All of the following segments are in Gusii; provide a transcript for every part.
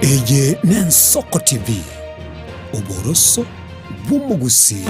Eye n'Ensoko TV, oboroso bw'omogusii.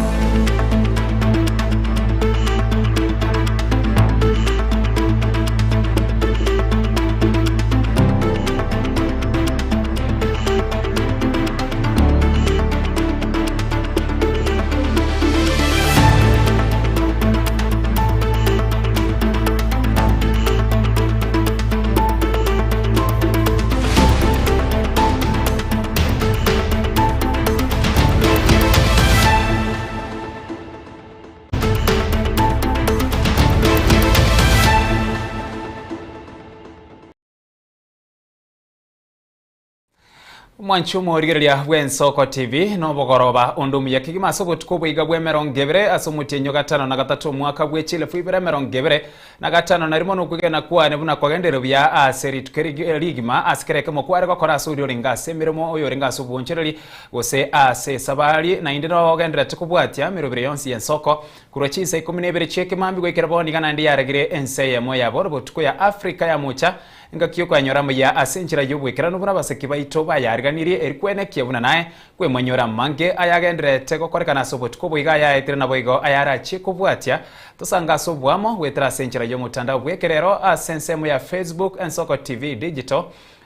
Omwanchi omorigereria bw'Ensoko TV nobogoroba onde omuya kegima ase obotuko oboiga bw'emerongo ebere ase omotienyi o gatano na gatato omwaka bwe chielfu ibere emerongo ebere na gatano na rimo nokwegena kwane buna kwagenderire buya ase rituko eri rigima ase kera ekemo kware gokora ase oria orenge ase emeremo oyorenge ase obonchereri gose ase esabari naende nogendererete kobwatia emerobere yonsi y'ensoko korwa chinsa ikomi na ibere chi'ekemambia goikera bono iga naende yaregire ense eyemo ya bono botuko ya Afrika ya mocha Engaki y'okoyanyora amayia ase enchera y'oboikeranu buna abaseki baito bayariganirie, eri kwenekia buna naye kwemonyora amange ayagendererete gokorekana ase obotuko obo iga ayaetire naboigo ayarachie kobwatia. Tosange ase oboamo goetera ase enchera y'omotandao bw'ekerero ase ensemo ya Facebook Ensoko TV Digital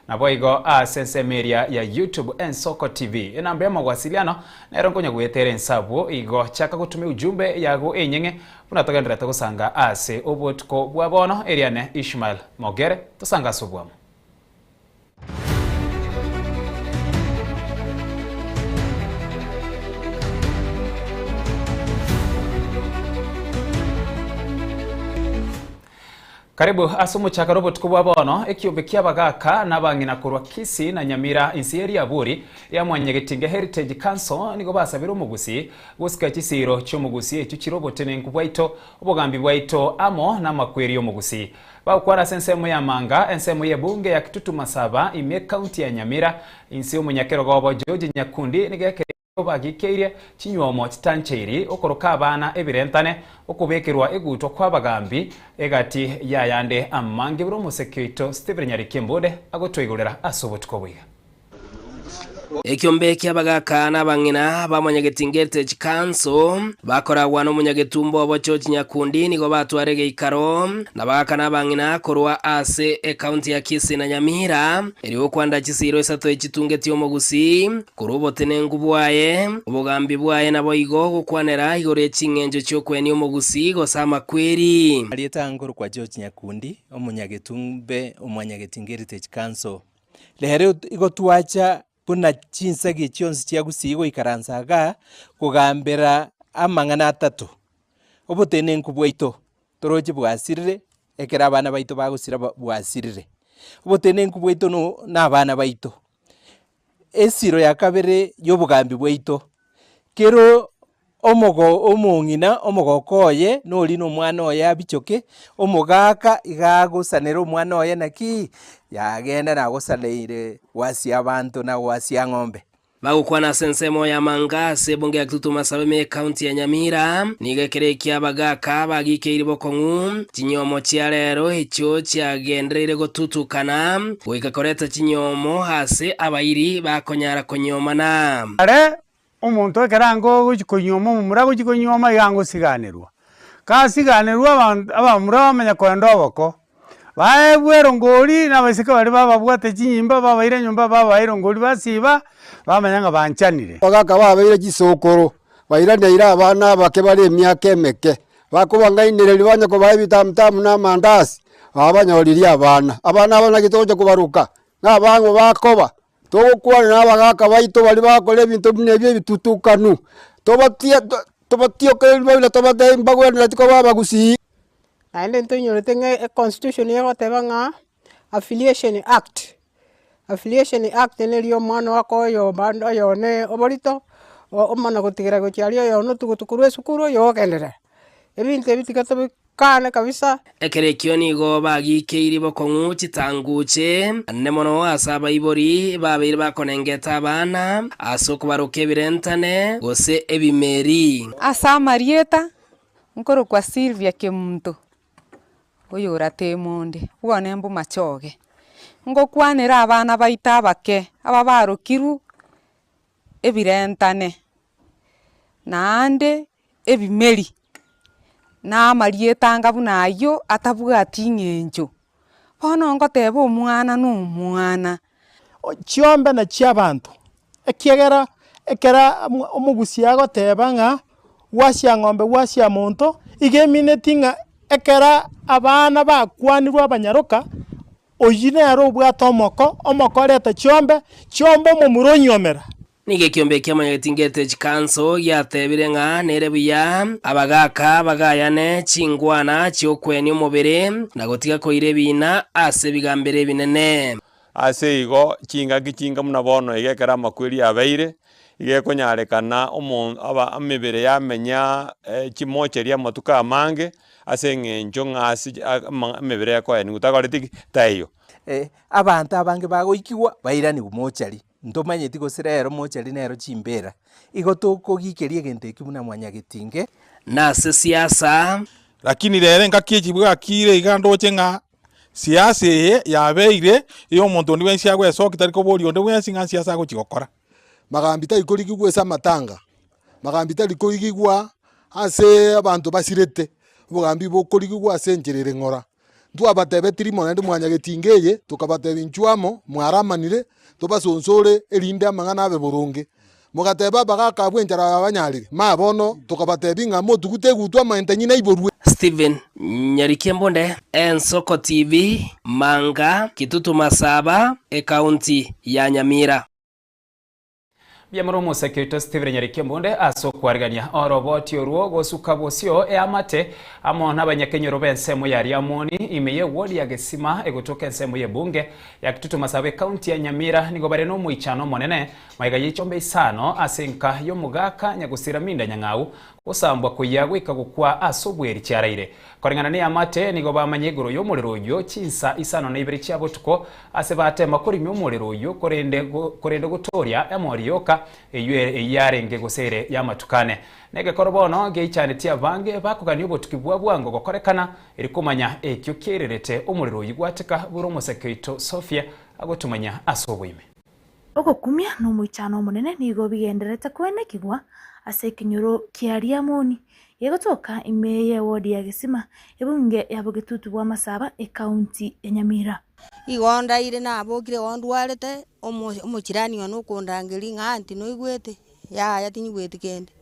naboigo ase ensemo eria ya YouTube Ensoko TV. Enamba y'amawasiliano nero nkonya goetera ense abwo igo chaka gotuma eujumbe yago enyeng'e Buna togendererete gosanga ase obotuko bwa bono, eriane Ishmael Mogere, tosange ase obwamo. Karibu ase omochakano obotuko bwa bono, ekiombe ki'abagaaka na abang'ina korwa Kisii na Nyamira inse ye riaburi ria Mwanyagetinge Heritage Council nigo basabire omogusii gosika chisiiro chi'omogusii echio chire obotenenku bwaito, obogambi bwaito amo namakweri y'omogusii. Bagokwana ase ensemo y'amanga, ensemo y'ebunge ya Kitutu Masaba ime ekaunti ya Nyamira inse y'omonyakerogo obo George Nyakundi nigo ekero Bagikeirie chinywomo chitancheiri, okoroka abana ebirentane, okobekerwa egutwa kw'abagambi, egati y'ayande amange buna omoseke oito Stephen Nyariki Embode agotwaigorera ase obotuko obo iga. Ekiombe ki'abagaaka na abang'ina ba Mwanyagetinga Heritage Council bakoragwa n'omonyagetumbo obo George Nyakundi nigo batwara egeikaro nabagaaka na abang'ina korwa ase ekaunti ya Kisii na Nyamira erio gokwanda chisiiro isato echitungetie omogusii Korwa obotenenku bwaye, obogambi bwaye naboigo gokwanera igoro ye ching'encho chi'okwenia omogusii gose amakweri. Arieta nkorokwa George Nyakundi, omonyagetumbe o Mwanyagetinga Heritage Council. Rero igo twacha buna chinsegi chionsi chia Gusii goikaransa igaa, kogambera amang'ana atato, obotenenku bwaito toroche bwasirire, ekero abana baito bagosira bwasirire. Obotenenku bwaito no na abana baito. Esiro ya kabere y'obogambi bwaito, kero omogo omong'ina omogoko oye nori na omwana oye abichoke, omogaka iga agosanera omwana oye naki, yagenda nagosaneire gwasia abanto na gwasia ng'ombe. Bagokwana ase ensemo y'amanga ase ebunge ya Kitutu Masabe ime y'Ekaunti ya Nyamira, nigo ekero ekia abagaaka bagikeire bokong'u Chinyiomo chia rero echio chiagendereire gotutukana, goika koreta chinyiomo ase abairi bakonyara konyiomana. Are omonto ekero ange ogochia konyioma omomura agochia konyioma iga angosiganerwa. Kasiganerwa abanto abamura bamanya koenda oboko, baebwa erongori na abaiseke baria bababwate chinyimba babaira nyomba babaa erongori basiba, bamanya ng'a banchanire. Abagaka babeire chisokoro, bairaneire abana abake bare emiaka emeke, Bakobang'ainereria banye kobaa ebitamutamu na amandasi, babanyoririe abana. Abana aba naki togocha kobaroka? Nabang'o bakoba? Togokwana na abagaka baito baria bagokora ebinto buna ebi ebitutukanu, tobatie tobatiokererie baria tobatebie mbagwenereti koba abagusii. Naende ntoinyorete ng'a econstitution egoteba ng'a Affiliation Act, Affiliation Act neri omwana oko oyo bando oyone oborito, omana gotigera gochia aria oyone otugutu korwa esukuru oyo ogenderera. Ebinto ebi tiga tobikane kabisa. Ekero ekio nigo bagiikeirie bokong'u chitanguche ane mono ase abaibori babeire bakonengeta abana ase okobaroka ebirentane gose ebimeri. Ase amarieta, nkorokwa Sylvia Kemunto. Oyorate monde, bwane mbomachoge. Ngokwanera abana baito abake, aba barokirwe ebirentane, naende ebimeri, na amarieta anga buna aywo atabwati ng'encho. Bono ngoteba omwana na omwana. Chiombe na chi'abanto, ekiagera ekero omogusia agoteba ng'a gwasia ng'ombe gwasia monto, iga emineti ng'a ekero abana bakwanirwe abanyaroka, oyio nere obwate omoko, omoko oreta chiombe, chiombe omomura onyiomera. Nigo ekiombe kiamanyegeti ngete chikanso giatebire ng'a nere buya abagaaka bagayane chingwana chi'okwenia omobere na gotiga koira ebiina ase ebigambero ebinene. Ase igo chingaki chinga buna bono iga ekero amakweri abeire, iga ekonyarekana omo aba emebere yamenya chimocheri amatuko amange, ase eng'encho ng'a ase emebere ekoenigwa takoreti ki? Taiyo. Abanto abange bagoikigwa bairanigwe mochari. Ntomanyeti gose rero mochari nero chimbera. Igo tokogikeria egento eki buna mwanyagetinge. Nase siasa. Lakini rero engaki echi bwakire iga ndoche ng'a siasa eye yabeire eya omonto onde bwensi agoesokia tari koboria onde bwensi ng'a siasa agochi gokora. Magambi tari korigigwa ase amatanga, magambi tari korigigwa ase abanto basirete, obogambi bokorigigwa ase enchera ere ng'ora. Ntwabatebetie rimo naende mwanyagetinga eye, tokabatebia inchuo amo, mwaramanire, tobasonsore erinde amang'ana abe boronge. Mogateba abagaaka abwo enchara yabanyarire, ma bono tokabatebia ng'a motugute egutwa amaene nyina aiborwe. Stephen Nyarikembunde, Ensoko TV, Manga, Kitutu Masaba, Ekaunti ya Nyamira. Mbuya omoseke oito Stephen Nyariki Ombunde ase okwarigania oroboti orwo gosuka bosio eamate amo nabanyakenyoro b'ensemo ya Riamoni ime y'ewodi ya Gesima egotoka ensemo y'ebunge ya Kitutu Masaba ekaunti ya Nyamira nigo bare nomoichano omonene magega y'echombe isano ase enka y'omogaka Nyagusira Minda Nyang'au gosambwa koyia goika gokwa ase obweri chiaraire. Koreng'ana neamate nigo bamanya igoro y'omorero oyio chinsa isano na ibere chia botuko, ase batema korimia omorero oyio, korende korende gotoria emori yoka, eyio eyio yarenge gose ere y'amatuko ane. Negekoro bono geichanetie abange bakogania obotuki bwa bwango gokorekana, eri komanya ekio kiairerete omorero oyio gwateka bure omoseke oito Sophia agotomanya ase oboime. Ogokumia na omoichano omonene nigo bigendererete koenekigwa ase ekenyoro kia Riamoni, gegotoka ime y'ewodi ya Gesima, ebunge ya Bogetutu bwa Masaba, ekaunti ya Nyamira. Igo ndaire nabokire igo ndwarete, omo omochirani one okondangeria ng'a aunty noigwete? Yaya tinyigweti kende.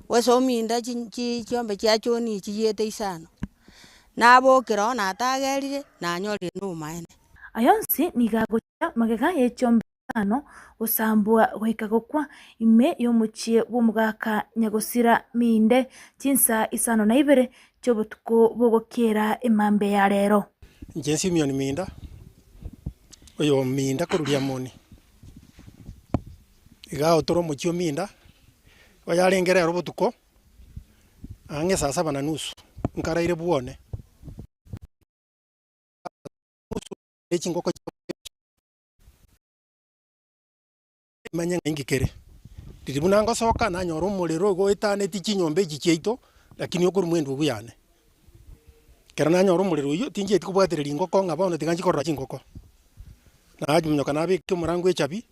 Gose ominda chi chi chiombe chia choni chiyiete isano, nabokera oo natagerire, nanyorire na obomaene. Aya onsi nigo agochia magega ye chiombe isano gosambwa goika gokwa ime y'omochie bw'omogaka nyagosira minde chinsa isano na ibere chi'obotuko bogokiera emambia ya rero. Inche Simioni Minda, oyo Minda korwa Riamoni, iga otore omochie o Minda, oyarenge rero botuko, ang'e saa saba na nusu, nkaraire bwone. Ne chingoko manye ng'a inki kere. Riria buna ngosoka nanyora omorero igo oetaneti chinyomba echi chiaito, lakini okorwa endugu yane. Ekero nanyora omorero oywo, tinchieti kobwatereria engoko ng'a bono tiga nchie korora chingoko. Namonyoka nabeka omorango echabi,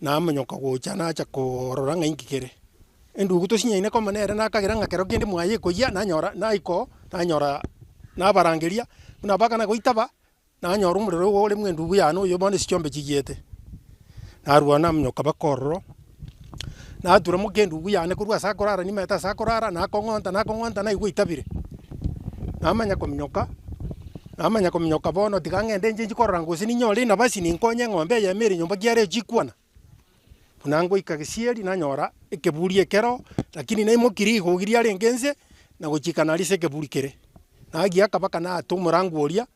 namonyoka gocha nacha koorora ng'a inki kere. Endugu tosinyaine koma nere nakagera ng'a kero kende mwaye ekoyia nanyora naika oo, nanyora nabarangeria, buna bakana goitaba. Nanyora omorero ogo ore mwendugu yane oyo bono ase chiombe chigiete, narwa namonyoka mpaka ororo, natura moka endugu yane korwa ase akorara nimanyete ase akorara, nakong'onta nakong'onta naigwa oitabire, namanya kominyoka, namanya kominyoka bono tiga ng'ende inche nchi korora gose ninyore enabasi ninkonye eng'ombe eyemo ere nyomba kiareo chikwana. Buna ngoika gesieri nanyora ekeburi ekero, lakini naimokirie rigogi riarenge inse, na gochika naria ase ekeburi kere. Nagiaka mpaka naata omorango oria,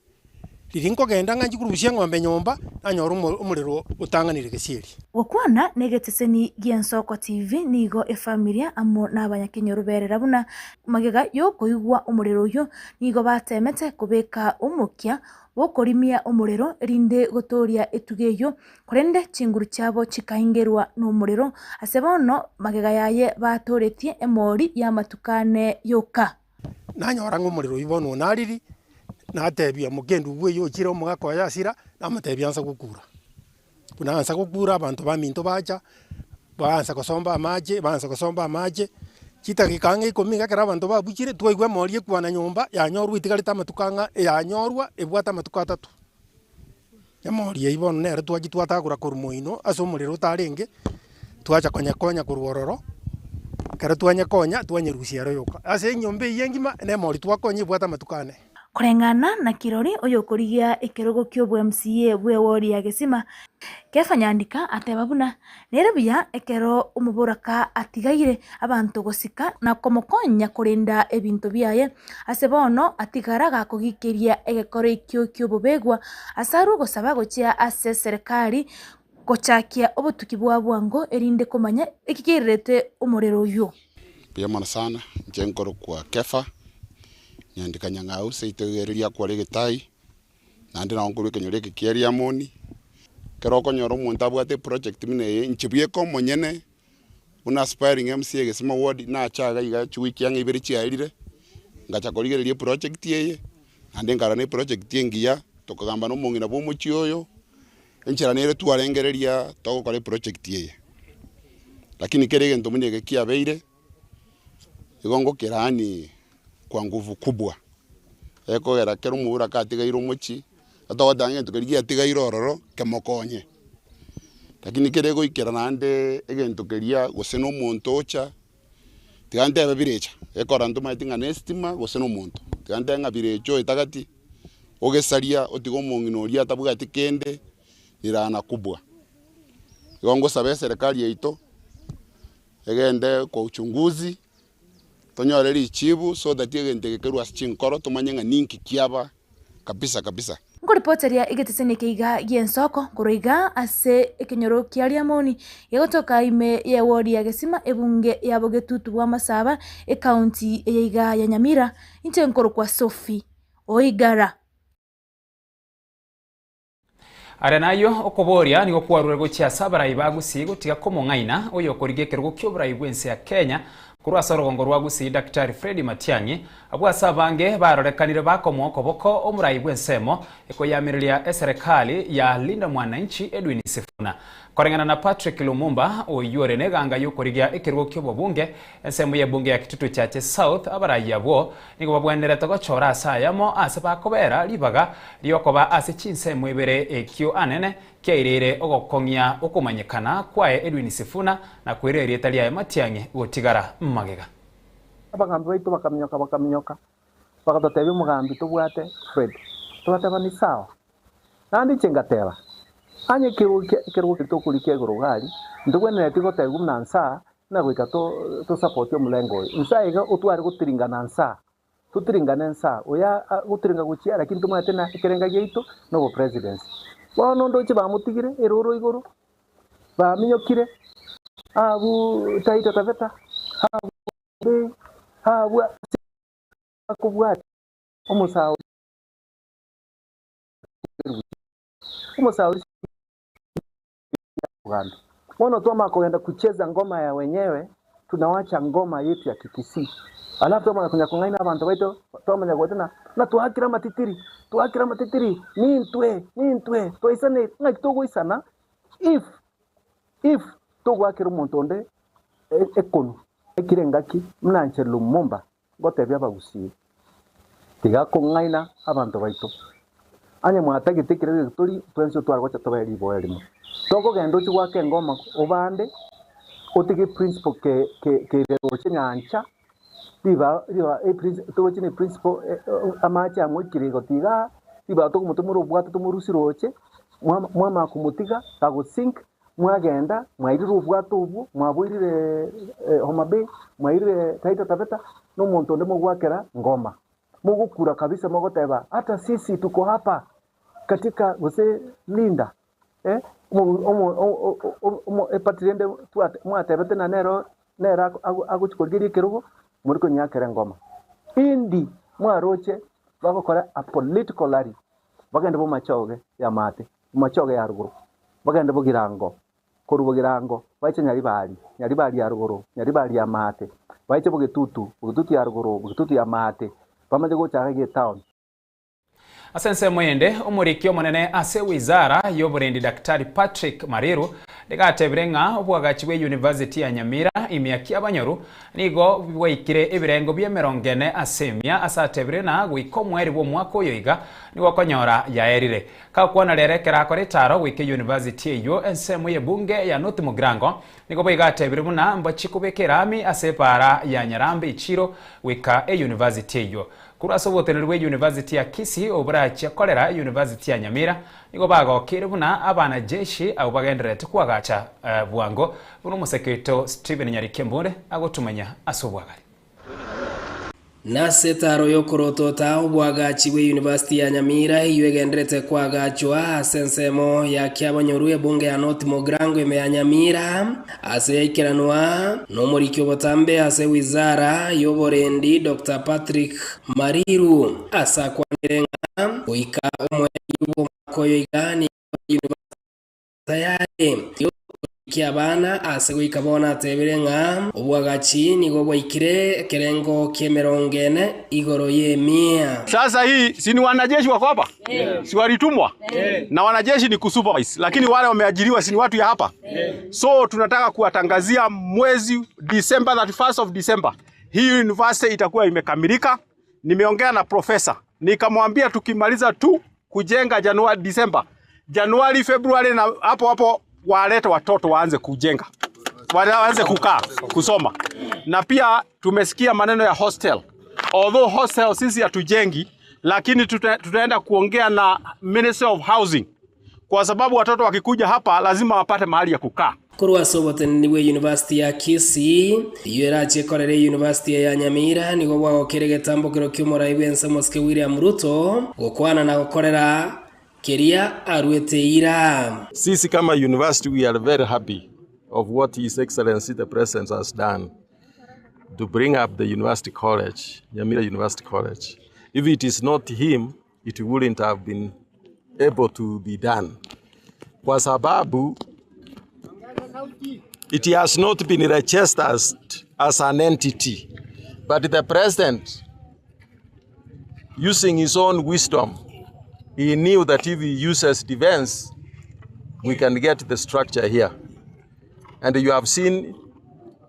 riria nkogenda ng'a nchie korusia eng'ombe nyomba, nanyora omo omorero otang'anire gesieri. Gokwana negeteseni gi'Ensoko TV nigo efamilia amo n'abanyakenyoro berera buna magega y'okoigwa omorero oyio nigo batemete kobeka omokia bw'okorimia omorero erinde gotooria etugo eyio Korende chinguru chiabo chikaingerwa nomorero, ase bono magega yaye batooretie emori y'amatuko ane yoka. Nanyora ng'a omorero oyio bono onariri, Natebia mokendu bweye ochire omogaka oye asira, namotebia ansa gokura. Buna ansa gokura abanto baminto bacha, baansa gosomba amache, baansa gosomba amache, chidakika ang'e ikomi iga ekero abanto babuchire, twaigwa emori ekwana nyomba, yanyorwa etigarete amatuko ang'a yanyorwa ebwate amatuko atato. Emori eyio bono nere twachia twatagora korwa moino ase omorero otarenge, twacha konyekonya korwa ororo, ekero twanyekonya, twanyerusia ero yoka. Ase enyomba eyio engima, na emori twakonya ebwate amatuko ane. Koreng'ana na kirori oyokorigia ekerogo ki'obo-MCA bw'ewodi ya Gesima, Kefa Nyandika ateba buna nere buya ekero omoboraka atigaire abanto gosika na komokonya korenda ebinto biaye, ase bono atigara gakogikeria egekoro ekio ki'obobegwa ase arwe gosaba gochia ase eserekari gochakia obotuki bwa bwango erinde komanya eki keirerete omorero oyio. Mbuya mono sana, inche nkorokwa Kefa, Nyandika Nyang'au, seito iga ere riakwara egetai, naende nabo nkorwa ekenyoro eke kia Riamoni. Ekero okonyora omonto abwate eproject buna eye, inche bweka omonyene, buna aspiring MCA Gesima ward, nacha iga iga chiwiki ang'e ibere chiaerire, ngacha korigereria eproject eye, naende nkarora na eproject engiya, tokagamba na omong'ina bwa omochie oyo, enchera nere twarengereria togokora eproject eye. Lakini kera egento buna eke kiabeire, igo ngokeraani kwa nguvu kubwa, ekogera kera omoburaka atigaire omochie, togoteba ng'a egento keria giatigaire ororo kemokonye. Lakini kere goikera naende egento keria gose na omonto ocha, tiga ntebe birecha, ekora ntomanyeti ng'a na estima gose na omonto, tiga ntebe ng'a birecha oetagati, ogesaria otige omong'ina oria atabwati kende, ni laana kubwa. Igo ngosaba eserekari yaito, egende kwa uchunguzi, tonyore richibu so that egento eke kerwe ase chinkoro tomanye ng'a ninki kiaba kabisa kabisa. Nkoripoteria egeteseni eke iga gi'ensoko korwa iga ase ekenyoro kia Riamoni gegotoka ime y'ewodi ya Gesima ebunge ya Bogetutu bw'Amasaba ekaunti eye iga ya Nyamira. Inche nkorokwa Sophie Oigara. Aria nayio okoboria nigo kwarure gochia ase abarai ba Gusii gotiga komong'aina oyokorigia ekerogo ki'oborai bw'ense ya Kenya korwa ase orogongo rwa Gusii Daktari Freddy Matiang'i abwo ase abange barorekanire bakomoa okoboko omorai bw'ensemo ekoyamireria eserekari ya Linda Mwananchi Edwin Sifuna. Koreng'ana na Patrick Lumumba oyio ore neganga y'okorigia ekerogo ki'obobunge ensemo y'ebunge ya Kitutu Chache South abarai abwo Nigo babwenerete gochora ase ayamo aase bakobera ribaga ri'okoba ase chinsemo ibere ekio anene kiaireire ogokong'ia okomanyekana kwaye Edwin Sifuna na koira erieta riaye Matiang'i gotigara magega. Abagambi baito bakaminyoka, bakaminyoka, bagatotebia omogambi tobwate Fred. Togateba ni sawa. Naende inche ngateba, Onye ekerogo kia ekerogo keria tokorikia igoro iga aria, ntogwenereti gotebigwa buna nsaa, ng'a goika to tosapotie omolengo oyo. Nsaa iga otware gotiringana nsaa, totiringane nsaa, oyo a gotiringa gochia lakini tomanyete na ekerenga giaito na obopresidency. Bono ndoche bamotigire eroro igoro, baminyokire abwo Taita Taveta, abwo Homabay, abwo ase bakobwatia omosauri. Omosauri Uganda. Bono twamanya kogenda kucheza ngoma ya wenyewe, tunawacha ngoma yetu ya Kikisii. Alafu twamanya konya kong'aina abanto baito, twamanya goeta na ng'a twakire amatitiri, twakire amatitiri, nintwe, nintwe, twaisanire. Ng'aki togoisana if, if togoakera omonto onde ekonu. Ekire engaki buna inche Lumumba Ngotebia abagusii, tiga kong'aina abanto baito. Onye mwatagete ekerogo eke tori, twensi otware gocha tobe riboa erimo. Tokogenda ochie goaka engoma obande, otige eprinciple ke ke kere roche nyancha, riba riba eprinci toroche na eprinciple amache amoikire igoti igaa, ribaga tokomotomora obwato tomorusie roche, mwama mwamanya komotiga gagosink. Mwagenda, mwairire obwato obwo, mwaboirire Homa Bay, mwairire Taita Taveta, na omonto onde mogwakera ngoma. Mogokura kabisa mogoteba hata sisi tuko hapa katika gose Linda eh, omo omo omo eparty rende mwatebete ng'a nero nere agochi korigereria ekerogo, more konyeakera engoma. Indi mwaroche bagokora a political rally, bagende bomachoge y'amate. Bomachoge ya rogoro, bagende bogirango, korwa bogirango baiche Nyaribari, Nyaribari ya rogoro, Nyaribari ya maate, baiche Bogetutu, Bogetutu ya rogoro, Bogetutu ya maate, bamanye gocha iga etown. Ase ensemo ende, omoriki omonene ase wizara y'oborendi Daktari Patrick Mariru nigo atebire ng'a obwagachi bwe University ya Nyamira ime ya Kiabanyoru nigo bwaikire ebirengo bi'emerongo ene ase emia ase atebire na goika omweri bw'omwaka oyo iga nigo okonyora yaerire. Gakwana rero ekero akora etaro goika eyunivasiti eyio ensemo y'ebunge ya North Mugirango nigo boigo atebire buna mbachie kobeka erami ase epaara ya Nyarambe echiro goika eyunivasiti eyio. Korwa ase oboteneneri bw'eyunivasiti ya Kisii obwo borachie korera eyunivasiti ya Nyamira nigo bagokeire buna abanajeshi abwo bagendererete koagacha bwango buna omoseke oito Stephen Nyariki Mbunde agotumanya ase obwagare. Nase etaaro y'okorotota oboagachi bw'eyunivasiti ya Nyamira eyio egenderete koagachwa ase ensemo ya Kiabonyoru ebunge ya North Mugirango ime ya Nyamira ase yaikeranwa nomoriki obotambe ase wizara y'oborendi Doctor Patrick Mariru ase akwanire ng'a goika omoerio bw'omwaka oyo iga nigo eyunivasiti Tayari y'ogoikia abana ase goika bono atebire ng'a obwagachi nigo bwaikire ekerengo ki'emerongo ene igoro y'emia. Sasa hii si ni wanajeshi wako hapa? Si walitumwa? Na wanajeshi ni kusupervise, lakini wale wameajiriwa si ni watu ya hapa? So tunataka kuwatangazia mwezi December 31st of December hii university itakuwa imekamilika. Nimeongea na profesa nikamwambia tukimaliza tu kujenga Januari, December, Januari, Februari na hapo hapo walete watoto waanze kujenga, waanze kukaa kusoma. Na pia tumesikia maneno ya hostel. Although hostel sisi hatujengi, lakini tuta, tutaenda kuongea na Ministry of Housing kwa sababu watoto wakikuja hapa lazima wapate mahali ya kukaa. Korwa ase oboteneni bwe University ya Kisii, eyio erache ekorere University eye ya Nyamira, nigo bwagokire egetambokero ki'omorai bw'ense omosike William Ruto gokwana na gokorera keria aruete eira. Sisi kama university we are very happy of what His Excellency the President has done to bring up the university college, Nyamira University College. If it is not him, it wouldn't have been able to be done kwa sababu it has not been registered as an entity but the president using his own wisdom he knew that if he uses defense we can get the structure here and you have seen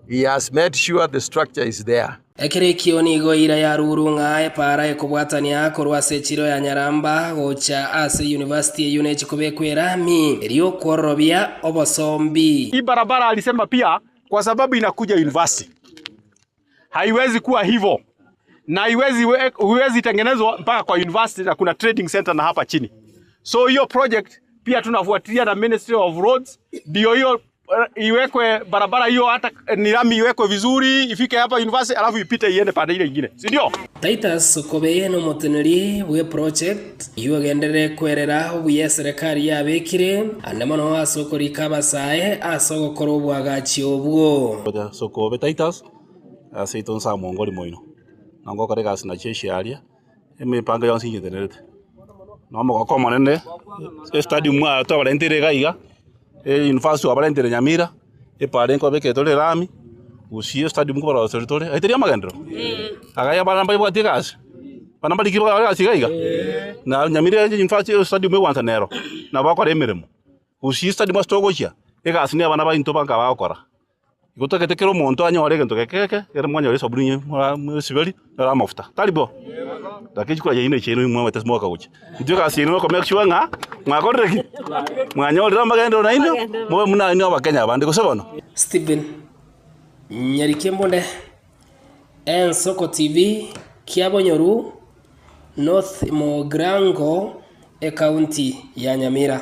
he has made sure the structure is there Ekero ekio nigo eira yarurwe ng'a epaara ekobwatania korwa ase echiro ya Nyaramba gocha ase university eyio nechi kobekwa erami erio okwororobia obosombi. Hii barabara alisema pia kwa sababu inakuja university haiwezi kuwa hivyo na haiwezi huwezi tengenezwa mpaka kwa university na kuna trading center na hapa chini. So hiyo project pia tunafuatilia na Ministry of Roads ndio hiyo eh, iwekwe barabara hiyo hata eh, ni lami iwekwe vizuri ifike hapa university alafu ipite iende pande ile ingine, si ndio? Titus Okobe nomoteneri bw'eproject eyio egenderere kwerera obuya eserekari yabekire ande mono ase okorika abasae ase ogokora oboagachi obwo. Sokobe Titus, ase aito nsa omongori moino, na ngokora egasi nachio eshiaria, emipango yonsi inyetenerete. Na omogoko omonene, estadium mwa twabarenteire iga iga, university twabarenteire Nyamira, epara nkobeka tore erami, gusii estadium nkobaroseria tore, aye teri amagenderero? Agaya abana mbaibwati egasi, abana mbarikire bakore egasi iga iga? Na Nyamira university estadium egwansa nero, nabo bakora emeremo. Gusii estadium ase togochia, egasi na abana baito banka bagokora. Igo totagete kera omonto anyore egento geke geke, ekero mwanyora esabuni inye mwesiberi, nyore amafuta, tari bo? Lakini chikura chiaino echi mwabete ase mwaka gochia. Intwe egasi yaino noko make sure ng'a mwakorire ki? Mwanyorire amagenderero nainwe, mobe buna inwe abakenya abande, gose bono? Stephen Nyarikembunde, Ensoko TV, Kiabonyoru, North Mugirango, Ekaunti ya Nyamira.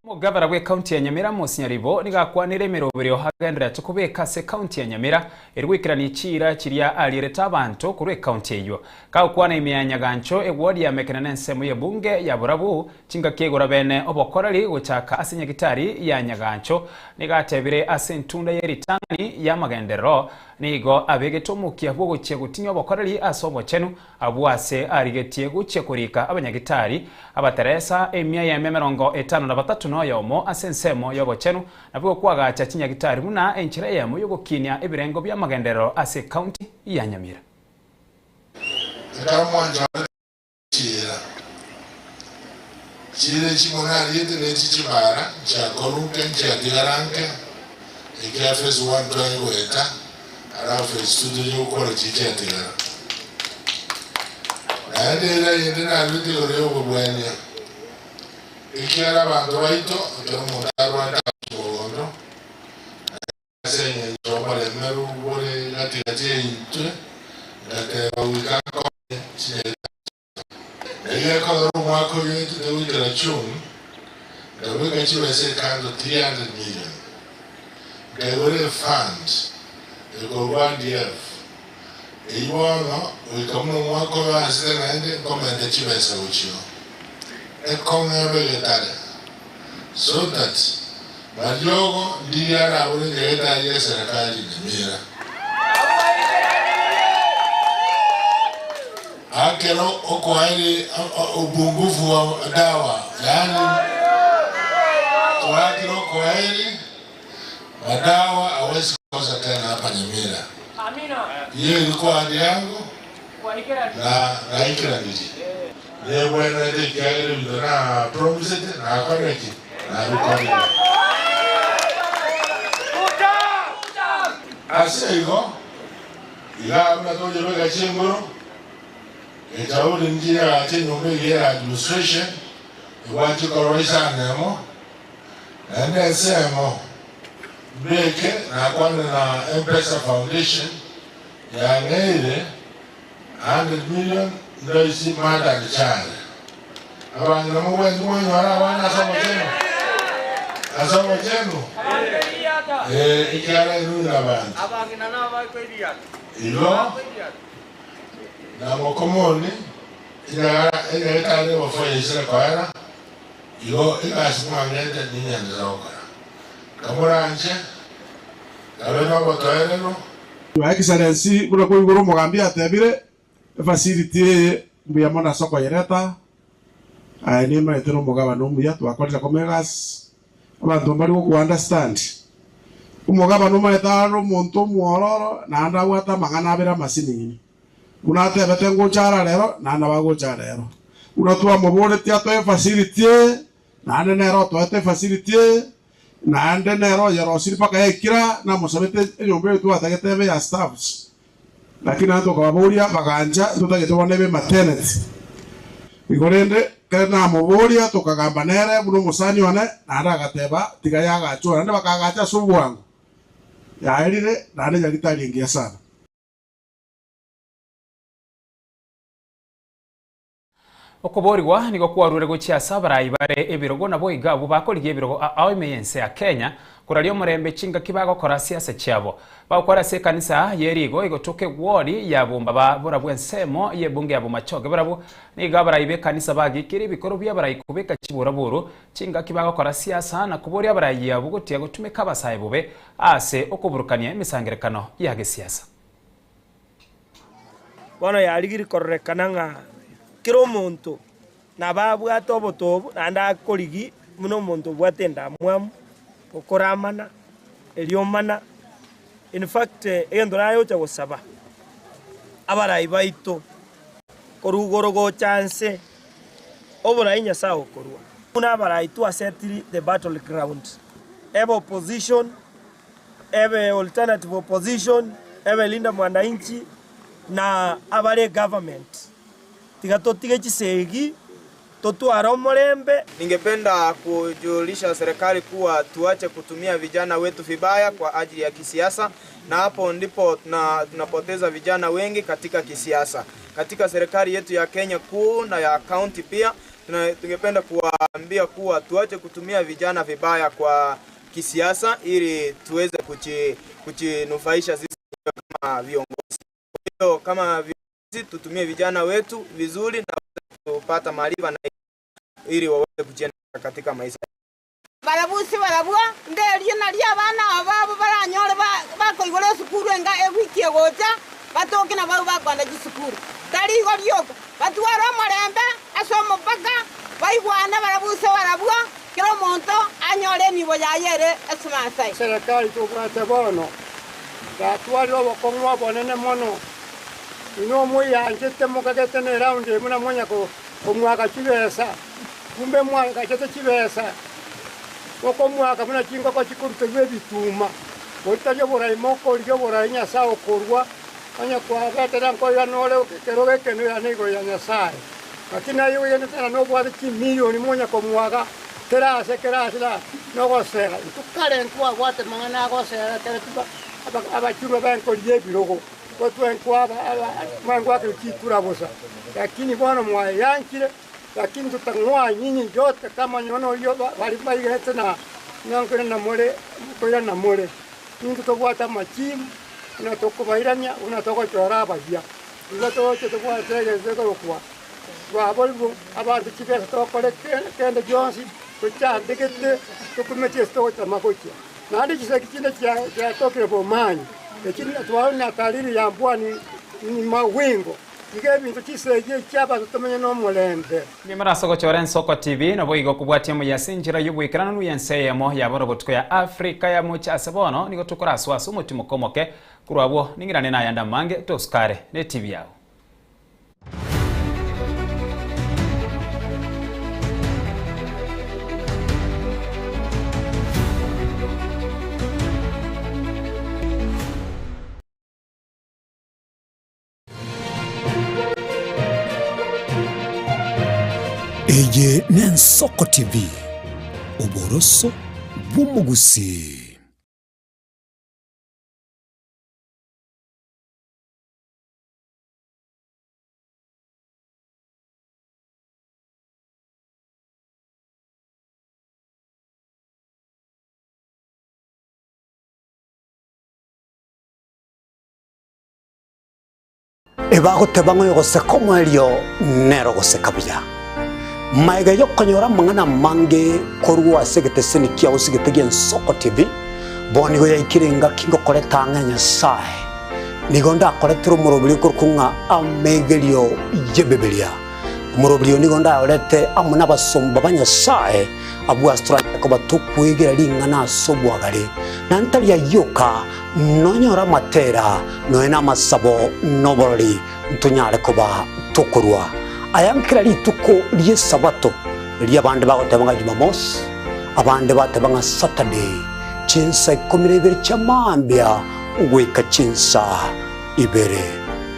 Omogavana bw'ekaunti ya Nyamira Amos Nyaribo nigo akwanire emeroberio agendererete kobeka ase ekaunti ya Nyamira eri goikerania chiira chiria arierete abanto korwa ekaunti eyio. Kagokwana ime ya Nyagancho eward ya Mekene na ensemo y'ebunge ya Borabu chingaki igoro bene obokoreri gochaka ase nyagitari ya Nyagancho nigo atebire ase entunda ye ritang'ani y'amagenderero nigo abegete omokia bw'ogochia gotinyia obokoreri ase obochenu Abwo ase arigetie gochia korika abanyagitari, abateresa, emia eyemo emerongo etano na batato na oyomo ase ensemo y'obochenu, nabwo kwagacha chinyagitari buna enchera eyemo y'ogokinia ebirengo bi'amagenderero ase ecounty ya Nyamira. Ekero mwanchorire chiira. Chire chimo nariete na echi chibara, nchiakorwa nke, nchiatigara nke, ekia phase one tware goeta, alafu phase two toche gokora chiria chiatigara. Naende ere eyende naruete igoro ya obobwania, ekiagera abanto baito, ekero omonto arwarete agochia mogondo, Ase engencho oboremeru bore gati-gati yaitwe, ngateba goika nkonye chinyagitari chiaito. Erio ekogera omwaka oyo oetete goikera June, nkabeka chibesa ekando 300 million, nkaigora efund ekorwa RDF, eyio bono goika buna omwaka oyo oansete naende nkomenta chibesa gochio ekong'e ebe egetare. So that mariogo ndiria arabore nyagetari eserekari Nyamira. Akero okoaire upungufu wa dawa yaani twakire okoairi madawa hawezi kosa tena hapa Nyamira. Hiyo ilikuwa ahadi yangu na naikeranirie. Nebwenerete ekiagera ebinto napromisete nakorire ki? Nabikorire. Ase igo, igaa buna tochebeka chinguru, echauri nchiria agacha enyomba eria ya administration, ebwati korwa isano emo, naende ensemo mbeke nakwanire na Mpesa Foundation yang'eire 100 million ndoisi mother and child. Abang'ina mobwenerete mwanyora abana ase obochenu? Ase obochenu? Ee, ekiagera inwe nabanto. Igo na mokomoni enyagetari y'obofo yaisire koera, igo egasi mwang'ete ninyenderere gokora. Kamoranche, kabe nobotoereru. Your Excellency, buna koigure omogambi atebire, efacility eye mbuya mono ase okoyereta, aye nimaete na omogabana omuya twakorire koma egasi, abanto mbari goku understand. Omogabana omaete are omonto omwororo naende abwate amang'ana abere amasinini. Buna atebete ngocha ara rero, naende nabo agocha rero. Buna twamoboretie atoe efacility eye, naende nere otoete efacility eye, Naende nere oyerosirie mpaka yaikire namosabete enyomba eye twatagete ebe ya staffs, lakini naende tokababoria bagancha ntotagete bono ebe maternity. Igo rende ekero namoboria tokagamba nere buna omosani one, naende agateba tiga yagachwe naende bakagacha ase obwango yaerire naende nyaritari engiya sana. Okoboorigwa nigo kwarure gochia ase abarai bare ebirogo naboigo abwo bakorigia ebirogo ao ime y'ense ya Kenya koraria omorembe chingaki bagokora siasa chiabo. Bagokora ase ekanisa ye rigo egotoka egwori ya bombaba borabwo ensemo y'ebunge ya Bomachoge barabwo nigo abarai b'ekanisa bagikire ebikoro bi'abarai kobeka chiburaburu chingaki bagokora siasa na koboria abarai abwo gotiga gotumeka abasae bobe ase okoburukania emesangerekano ya gesiasa. Bono yarigirie kororekana ng'a kera omonto nabo abwate obotobu naende akorigia buna omonto obwate endamwamu, okoramana, eriomana. In fact, egento naye gocha gosaba abarai baito korwa igoro gocha nse, oborai Nyasaye okorwa. Buna abarai twasetiri the battle ground, ebe opposition. ebe alternative opposition, ebe Linda Mwananchi na abare egovernment. Tiga totige chisegi, totware omorembe. Ningependa kujulisha serikali kuwa tuache kutumia vijana wetu vibaya kwa ajili ya kisiasa, na hapo ndipo tuna, tunapoteza vijana wengi katika kisiasa. Katika serikali yetu ya Kenya kuu na ya kaunti pia, tuna, tungependa kuwaambia kuwa tuache kutumia vijana vibaya kwa kisiasa ili tuweze kuchi, kuchinufaisha sisi kama viongozi. Kwa hiyo kama viongozi tutumie vijana wetu vizuri na kupata maarifa na ili waweze kujiendeleza katika maisha. Barabwo ase barabwo, nderie nario abana aba babo baranyore bakoigora esukuru enga ewiki egocha, batoke nabarabwo bakoenda chisukuru. Tari igo rioka, batware omorembe ase omopaka, baigwane barabwo ase barabwo, kera omonto anyore enibo yaye ere ase. Serikali tobwate bono yatwarire obokong'u obonene mono. Inwe omoianchete mokagete ne round eye buna monya komwaka chibesa. Kumbe mwagachete chibesa mokomwaka buna chingoko chikoruterwa ebituma. Boria tari oborai mokorigia oborai Nyasae okorua, onye kwabetera nkoirana ore ekerogo ekenoirana yane igoro ya Nyasae. Lakini aye oigenete ng'a nobwate chimilioni monya komwaga kera ase kera ase na nogosera. Intwe kare ntwabwate mang'ana agosera ekero tuba abachurwa benkori y'ebirogo, gotwenkwaba chikura bosa. Lakini bono mwayanchire. Lakini totang'oa nyinyi yote kama nonya noyio baria baigerete na nkoirana more, nkoirana more. Intwe tobwate amachibu buna tokobairania, buna togochora abayia. Igo togocha tobwate egento gekorokwa twaborigwe abanto chibesa tokore kende gionsi tochandegete tokumeti ase togotama gochia. Naende chisegi chinde chiatokire bomanyi, echi twarora na talili ya mbwani ni mawingo. Tiga ebinto chisegi echi abanto tomenye nomorembe. Nimero ase ogochora Ensoko TV naboigo okobwatia omuya ase enchera y'oboikerananu y'ense eyemo ya bono botuko ya Africa ya mocha ase bono nigo tokoraswa ase omotimoko omoke korwa abwo ning'irane nayande amange tosukare ne TV yao. Eye n'Ensoko TV, oboroso bw'omogusii. Ebagoteba ng'a oyogoseka omoerio nere ogoseka buya. Magega y'okonyora amang'ana amange korwa ase egeteseni kiao ase egete gi'Ensoko TV, bono nigo yaikire engaki ngokoreta ang'e Nyasae. Nigo ndakoretere omoroberi okorokwa ng'a Amegerio y'Ebibilia. Omoroberi oyo nigo ndayorete amo nabasomba ba Nyasae abwo ase toranyare koba tokwegera ring'ana ase obwagare, na ntari ayio oka, Nonyore amatera, nonya namasabo, na oborori, ntonyare koba tokorua aya nkera rituko ri'Esabato, riria abande bagoteba ng'a Jumamosi, abande bateba ng'a Saturday, chinsa ikomi na ibere chia mambia goika chinsa ibere.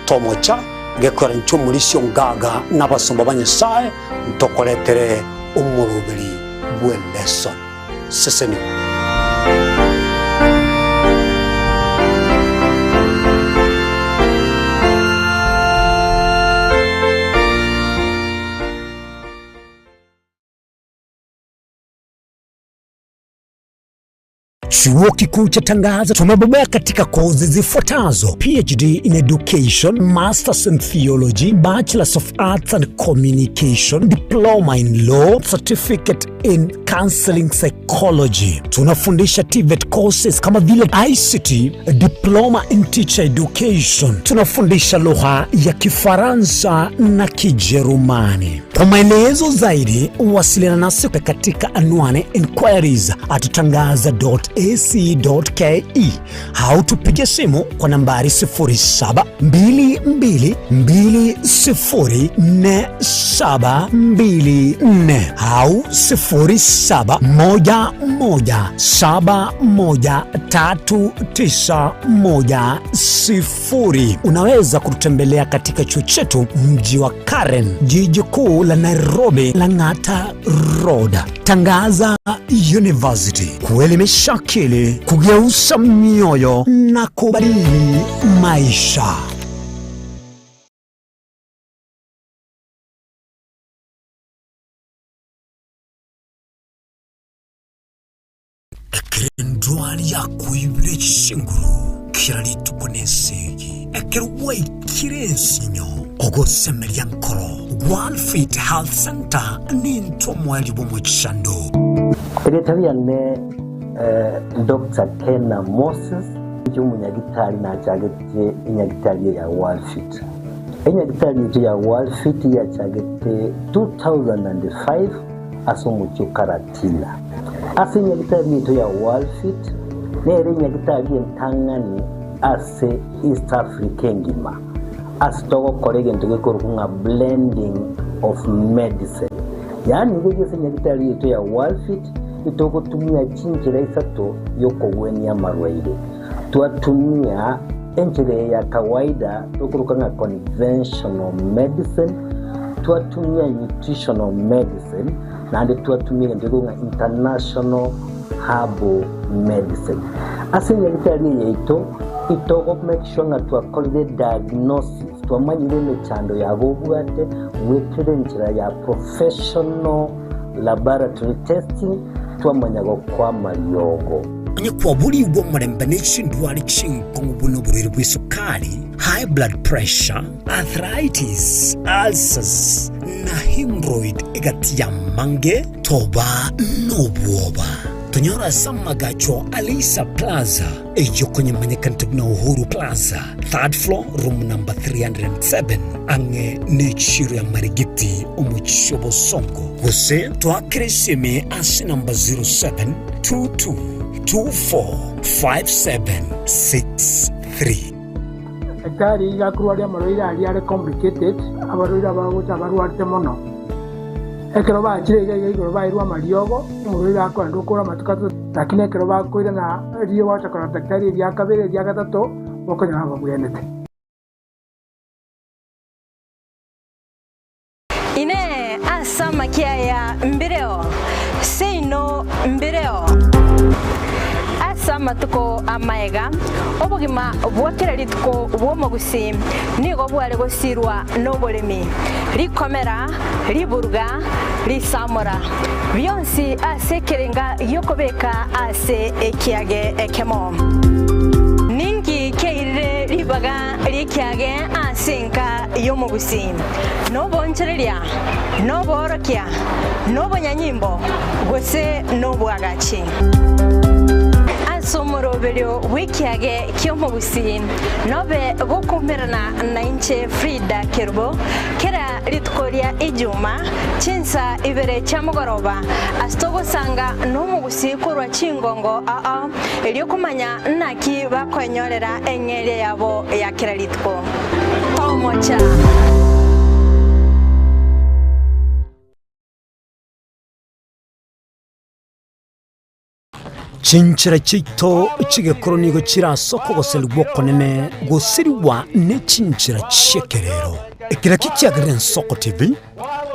Tomocha gekogera inche omorisia o ngaga na abasomba ba Nyasae ntokoretere omoroberi bw'eleson. Sesenigwa. Chuo Kikuu cha Tangaza tumebobea katika kozi zifuatazo: PhD in Education, Masters in Theology, Bachelors of Arts and Communication, Diploma in Law, Certificate in Counseling Psychology. Tunafundisha TVET courses kama vile ICT, Diploma in Teacher Education. Tunafundisha lugha ya Kifaransa na Kijerumani. Kwa maelezo zaidi wasiliana nasi katika anwani inquiries at tangaza.ac.ke au tupige simu kwa nambari 0722204724 au 0711713910. Unaweza kututembelea katika chuo chetu mji wa Karen, jiji kuu la Nairobi, Lang'ata Road. Tangaza University, kuelimisha akili, kugeuza mioyo na kubadili maisha. Ekero endwari yakoibire chinguru kera rituko nesegi, ekero gwaikire ensinyo ogosemeria nkoro, Gwalfit Health Center nintwe omoerio bw'omochando. Erieta riane Doctor Kena Moses, inche omonyagitari nachagete enyagitari eye ya Worldfit. Enyagitari yaito ya Worldfit yachagete 2005 ase omochie o Karatina. Ase enyagitari yaito ya Worldfit nere enyagitari entang'ani ase East Africa engima ase togokora egento gekorokwa ng'a blending of medicine. Yaani iga ase enyagitari yaito ya Worldfit itogotumia chinchera isato yokogwenia amarwaire. Twatumia enchera eye ya kawaida tokoroka ng'a conventional medicine, twatumia nutritional medicine, naende twatumia egento gekorokwa ng'a international herbal medicine. Ase enyagitari eye yaito, itogo make sure ng'a twakorire diagnosis, twamanyire emechando yabo obwate goetera enchera ya professional laboratory testing, twamanya gokoa amariogo. Onye kwaborigwe omorembe ne chindwari chinkong'u buna oborwaire bw'esukari, high blood pressure, arthritis, ulcers, na hemorrhoid egati y'amange, toba nobwoba. Tonyore ase amagacho a Leisa Plaza, eyio konyemanyekanete buna Uhuru Plaza, third floor, room number 307, ang'e n'echiro ya Marigiti, omochie o Bosongo. Gose toakere esimi ase namba 0722245763. Daktari iga akorwaria amarwaire aria are complicated, abarwaire abagocha abarwarete mono. Ekero bachire iga iga igoro bairwe amariogo, omorwaire akoenda okore amatuko atato, lakini ekero bakoirana erio bagocha korora daktari eria kabere eria gatato, bokonyora babwenete. Inee! Ase amakia aya mbireo? Seino mbireo. Ase amatuko amaega, obogima bwa kera rituko bw'omogusii nigo bware gosirwa noboremi, rikomera, riburuga, risamora, bionsi ase ekerenga gi'okobeka ase ekiage ekemo. Ninki kiairire ribaga ri'ekiage ase enka y'omogusii? Nobonchoreria, noboorokia, nobonyanyimbo, gose nobwagachi? Ase omoroberio bw'ekiage ki'omogusii nobe gokoumerana nainche Frida Kerubo kera rituko ria Ijuma chinsa ibere chia mogoroba ase togosanga nomogusii korwa chingongo ao erio komanya naki bakoenyorera eng'eria yabo ya kera rituko. Tomocha. Chinchera chiaito chi'egekoro nigo chire ase okogoserigwa okonene gosirigwa ne chinchera chi'ekerero. Ekero ekio kiagerire Ensoko TV,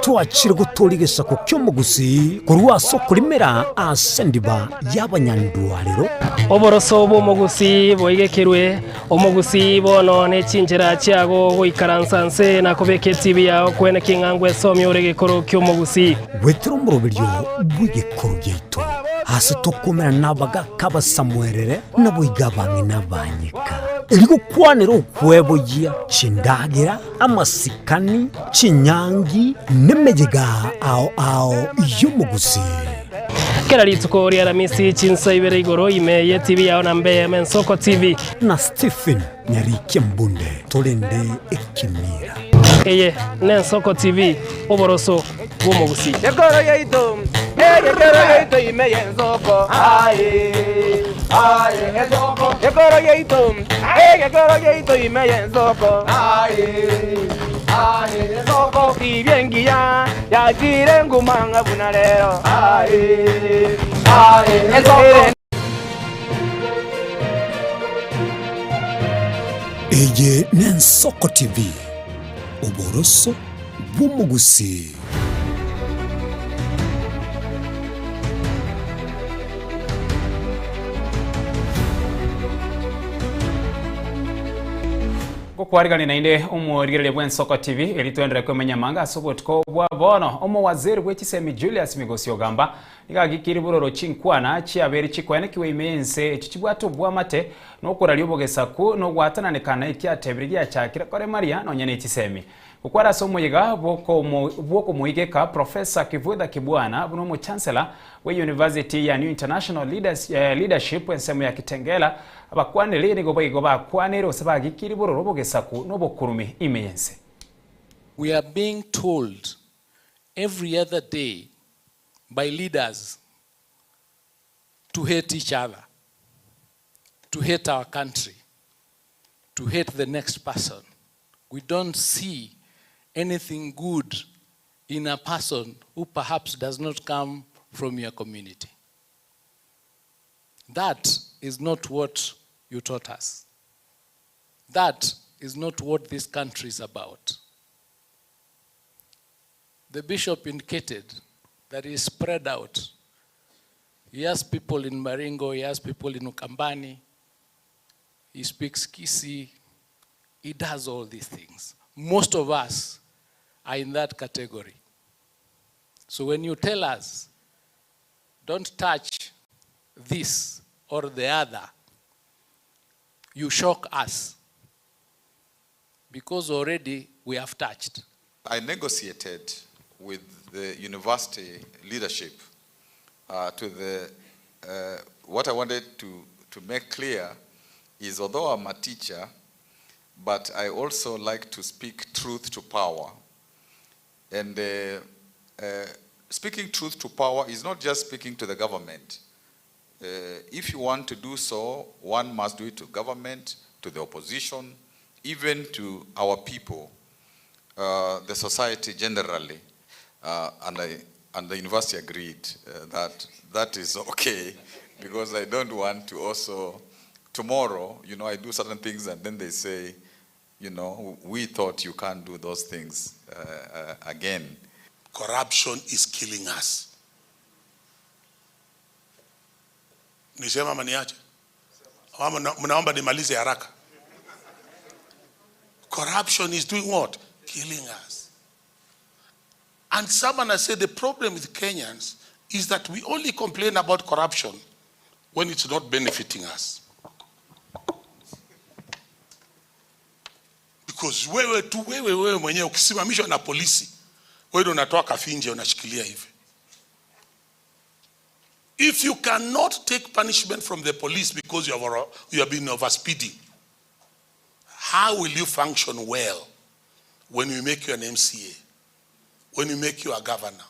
twachire gotooria egesaku ki'omogusii korwa ase okorimera ase endiba y'abanyandwarero. Oboroso bw'omogusii boigekerwe, omogusii bono ne chinchera chiago goikaransa nse na kobeka etibi yao kwene king'a ngwesomia ore egekoro ki'omogusii. Goetera omoroberio bw'egekoro giaito, ase tokomerana nabagaaka abasamuerere, naboigo abang'ina abanyeka, erio gokwanera okweboyia chindagera, amasikani, chinyangi, nemeyega ao ao y'omogusii. Kera rituko ri'Aramisi chinsa ibere igoro ime y'etibi yao na mbe Mensoko TV. Na Stephen Nyarikia Mbunde torende ekemira. Eye n'Ensoko TV, oboroso bw'omogusii. Ekoro yaito, egekero yaito ime y'ensoko, aye, aye, ensoko. Ekoro yaito, egekero yaito ime y'ensoko, aye, aye, ensoko. Tibia engiya yachire nguma ng'a buna rero, aye, aye, ensoko. Eye n'Ensoko TV, oboroso bw'omogusii. Gokwarigania naende omorigereria bw'Ensoko TV eri toenderere kwemenya amanga ase obotuko bwa bono. Omowaziri bwe chisemi Julius Migosi Ogamba nigo agikiri bororo chinkwana chiabere chikoenekiwa ime y'ense echio chibwate obwamate nokoraria obogesaku na ogwatananekana ekiatebire giachakire koremaria nonya ne chisemi. Gokwara ase omoyega bw'okomoigeka Professor Kivutha Kibwana buna omochancellor bwe University ya New International Leadership ensemo ya Kitengela, abakwaneri nigo boigo bakwanire gose bagikiri bororo obogesaku na obokurumi ime y'ense. We are being told every other day by leaders to hate each other, to hate our country, to hate the next person. We don't see anything good in a person who perhaps does not come from your community. That is not what you taught us. That is not what this country is about. The bishop indicated that he is spread out. He has people in Maringo, he has people in Ukambani, he speaks Kisii, he does all these things. Most of us are in that category. So when you tell us, don't touch this or the other, you shock us because already we have touched. I negotiated with the university leadership uh, to the, uh, what I wanted to, to make clear is although I'm a teacher, but I also like to speak truth to power. And uh, uh, speaking truth to power is not just speaking to the government. Uh, if you want to do so, one must do it to government, to the opposition, even to our people, uh, the society generally. Uh, and, I, and the university agreed uh, that that is okay because I don't want to also, tomorrow, you know, I do certain things and then they say, you know, we thought you can't do those things uh, uh, again. Corruption is killing us. Nisema ama niache? Ama mnaomba nimalize haraka? Corruption is doing what? Killing us. And someone has said the problem with Kenyans is that we only complain about corruption when it's not benefiting us. Because wewe tu wewe wewe mwenyewe ukisimamishwa na polisi, wewe ndio unatoa kafinje unashikilia hivi. If you cannot take punishment from the police because you have, you have been overspeeding, how will you function well when we make you an MCA, when we make you a governor?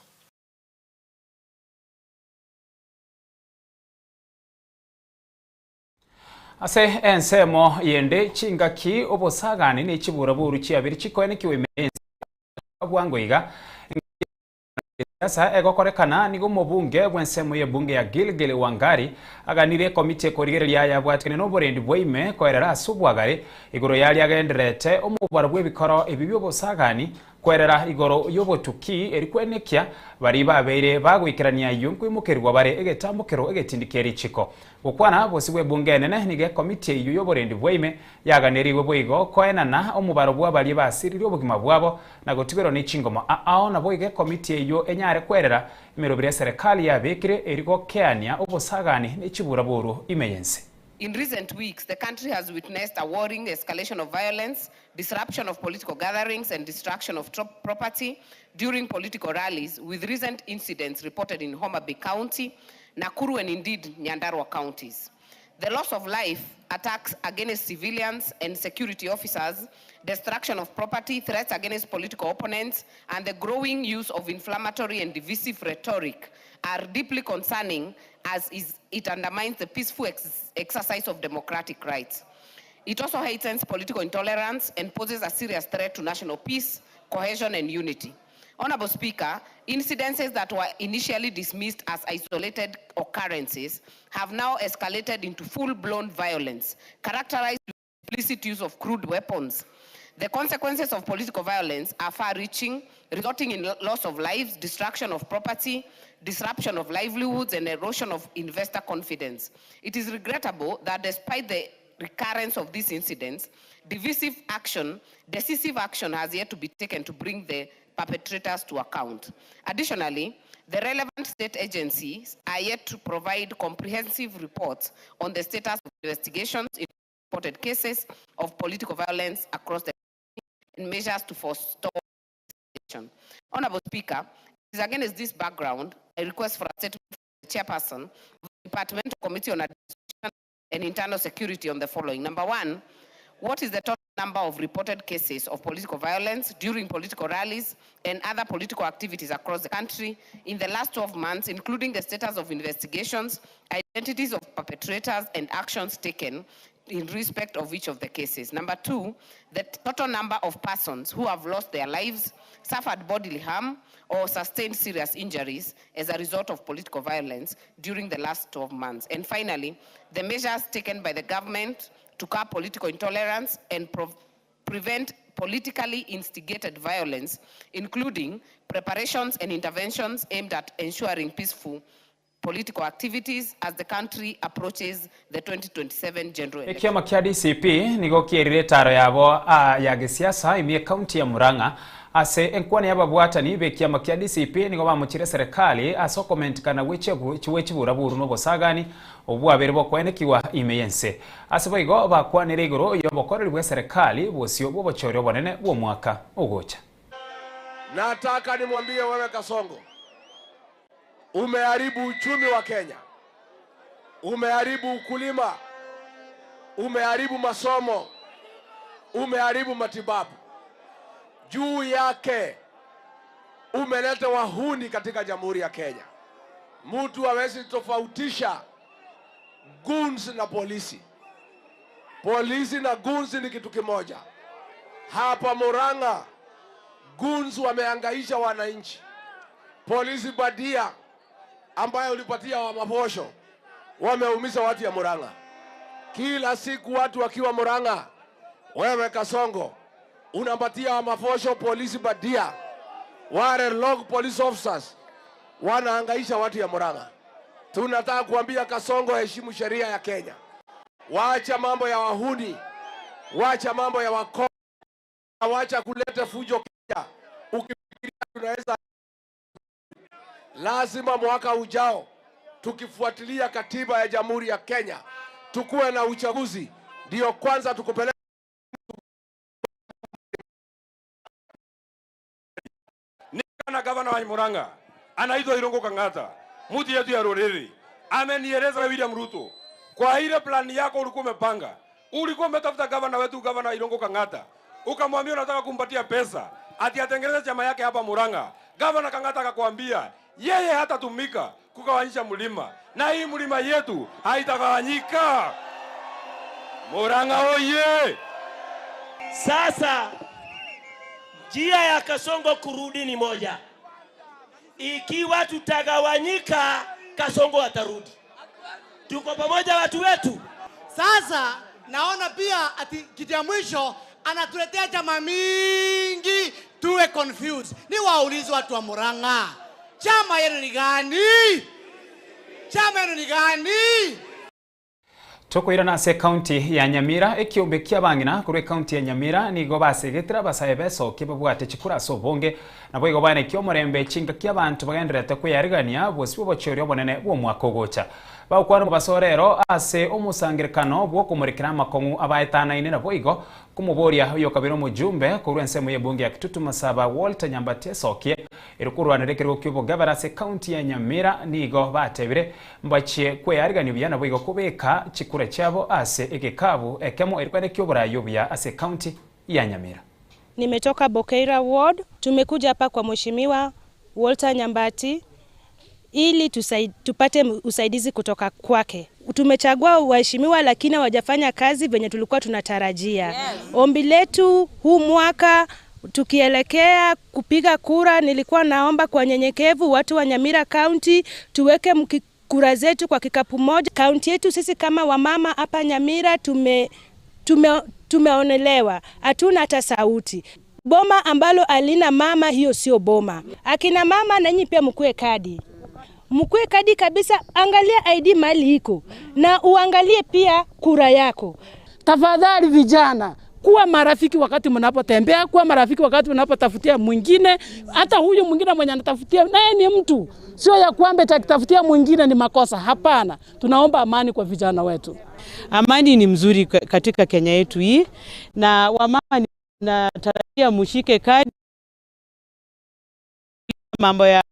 Ase ensemo yende chingaki obosagani ne chiburaburu chiabere chikoenekiwa ime y'ense bwango iga Siasa egokorekana nigo omobunge bw'ensemo y'ebunge ya Gilgil Wangari aganirie ekomiti ekorigereria yabwatikane n'oborendi bwa ime koerera ase obwagare igoro yaria agendererete omobaro bw'ebikoro ebi bi'obosagani kwerera igoro y'obotuki eri kwenekia baria babeire bagoikerania ayio nkoimokerigwa bare egetambokero egetindi kie richiko. Gokwana bosio bw'ebunge enene nigo ekomiti eyio y'oborendi bwa ime yaganerigwe boigo koenana omobaro bwa baria basiririe obogima bwabo na gotigerwa ne chingoma ao naboigo ekomiti eyio enyare kwerera emeroberi eserekali yabekire eri gokeania obosagani ne chiburaburu ime y'ense. In recent weeks, the country has witnessed a worrying escalation of violence, disruption of political gatherings, and destruction of property during political rallies, with recent incidents reported in Homa Bay County, Nakuru, and indeed Nyandarua counties. The loss of life, attacks against civilians and security officers, destruction of property, threats against political opponents, and the growing use of inflammatory and divisive rhetoric are deeply concerning as is, it undermines the peaceful ex exercise of democratic rights. It also heightens political intolerance and poses a serious threat to national peace, cohesion, and unity. Honorable Speaker, incidences that were initially dismissed as isolated occurrences have now escalated into full-blown violence, characterized with explicit use of crude weapons. The consequences of political violence are far-reaching, resulting in loss of lives, destruction of property, disruption of livelihoods, and erosion of investor confidence. It is regrettable that despite the recurrence of these incidents, divisive action, decisive action has yet to be taken to bring the perpetrators to account. Additionally, the relevant state agencies are yet to provide comprehensive reports on the status of investigations in reported cases of political violence across the country and measures to forestall. Honorable Speaker, it is against this background, I request for a statement from the chairperson of the Departmental Committee on Administration and Internal Security on the following. Number one, what is the total number of reported cases of political violence during political rallies and other political activities across the country in the last 12 months, including the status of investigations, identities of perpetrators, and actions taken in respect of each of the cases. Number two, the total number of persons who have lost their lives, suffered bodily harm, or sustained serious injuries as a result of political violence during the last 12 months. And finally, the measures taken by the government to curb political intolerance and prevent politically instigated violence, including preparations and interventions aimed at ensuring peaceful political activities as the country approaches the 2027 general election. Ekiama kia DCP nigo kierire etaro yabo a ya gesiasa ime ekaunti ya Murang'a. Ase enkwana y'ababwatani b'ekiama kia DCP nigo bamochire eserekari ase okomentekana gwe chiburaburu na obosagani obwo bwabeire bokoenekigwa ime y'ense. Ase boigo bakwanire igoro y'obokoreri bw'eserekari bosio bw'obochori obonene bw'omwaka ogocha. Nataka nimwambie wewe Kasongo, umeharibu uchumi wa Kenya, umeharibu ukulima, umeharibu masomo, umeharibu matibabu. Juu yake umeleta wahuni katika Jamhuri ya Kenya. Mtu hawezi tofautisha goons na polisi. Polisi na goons ni kitu kimoja. Hapa Murang'a goons wamehangaisha wananchi. Polisi badia ambayo ulipatia wa maposho wameumiza watu ya Murang'a. Kila siku watu wakiwa Murang'a, wewe Kasongo unapatia wa maposho polisi badia, wale rogue police officers wanahangaisha watu ya Murang'a. Tunataka kuambia Kasongo, heshimu sheria ya Kenya, waacha mambo ya wahuni, wacha mambo ya wakora, wacha kuleta fujo Kenya. Ukifikiria tunaweza, lazima mwaka ujao tukifuatilia katiba ya Jamhuri ya Kenya tukuwe na uchaguzi, ndio kwanza tukupeleke na gavana wa Murang'a anaitwa Irungu Kang'ata, mtu yetu ya Ruriri, amenieleza William Ruto, kwa ile plani yako ulikuwa umepanga, ulikuwa umetafuta gavana wetu, gavana Irungu Kang'ata, ukamwambia unataka kumpatia pesa ati atengeneze chama yake hapa Murang'a. Gavana Kang'ata akakwambia yeye hatatumika kugawanyisha mlima, na hii mlima yetu haitagawanyika. Murang'a oye! Sasa njia ya Kasongo kurudi ni moja. Ikiwa tutagawanyika, Kasongo atarudi. Tuko pamoja watu wetu. Sasa naona pia ati kitu ya mwisho anatuletea chama mingi tuwe confused. Ni waulize watu wa Murang'a, chama yenu ni gani? Chama yenu ni gani? Tokoirana ase ekaunti ya Nyamira, ekiombe kia abang'ina korwa ekaunti ya Nyamira nigo basegetire abasae besokia babwate chikura ase obonge, naboigo baenekia omorembe chingaki abanto bagendererete kweyarigania bosio bw'obochori obonene bw'omwaka ogocha. Bagokwana omobaso rero ase omosangerekano bw'okomorekera amakong'u abaetanaine naboigo komoboria oyokabere omojumbe korwa ensemo y'ebunge ya Kitutu Masaba Walter Nyambati esokie ere korwanera ekerogo ki'obogabara ase ekaunti ya Nyamira nigo batebire mbachie kweyarigania buya naboigo kobeka chikura chiabo ase egekabu ekemo ere kwene ki'oborayi obuya ase ekaunti ya Nyamira. Nimetoka Bokeira Ward, tumekuja hapa kwa Mheshimiwa Walter Nyambati ili tupate usaidizi kutoka kwake. Tumechagua waheshimiwa lakini hawajafanya kazi venye tulikuwa tunatarajia. Yes. Ombi letu huu mwaka tukielekea kupiga kura, nilikuwa naomba kwa nyenyekevu watu wa Nyamira County tuweke kura zetu kwa kikapu moja. Kaunti yetu sisi kama wamama hapa Nyamira tumeonelewa, hatuna hata sauti. Boma ambalo alina mama, hiyo sio boma. Akina mama na nyinyi pia mkue kadi. Mkue kadi kabisa, angalia ID mali iko na uangalie pia kura yako. Tafadhali vijana, kuwa marafiki wakati mnapotembea, kuwa marafiki wakati mnapotafutia mwingine. Hata huyu mwingine mwenye anatafutia naye ni mtu, sio ya kwamba atakitafutia mwingine ni makosa. Hapana, tunaomba amani kwa vijana wetu. Amani ni mzuri katika Kenya yetu hii, na wamama natarajia mshike kadi, mambo ya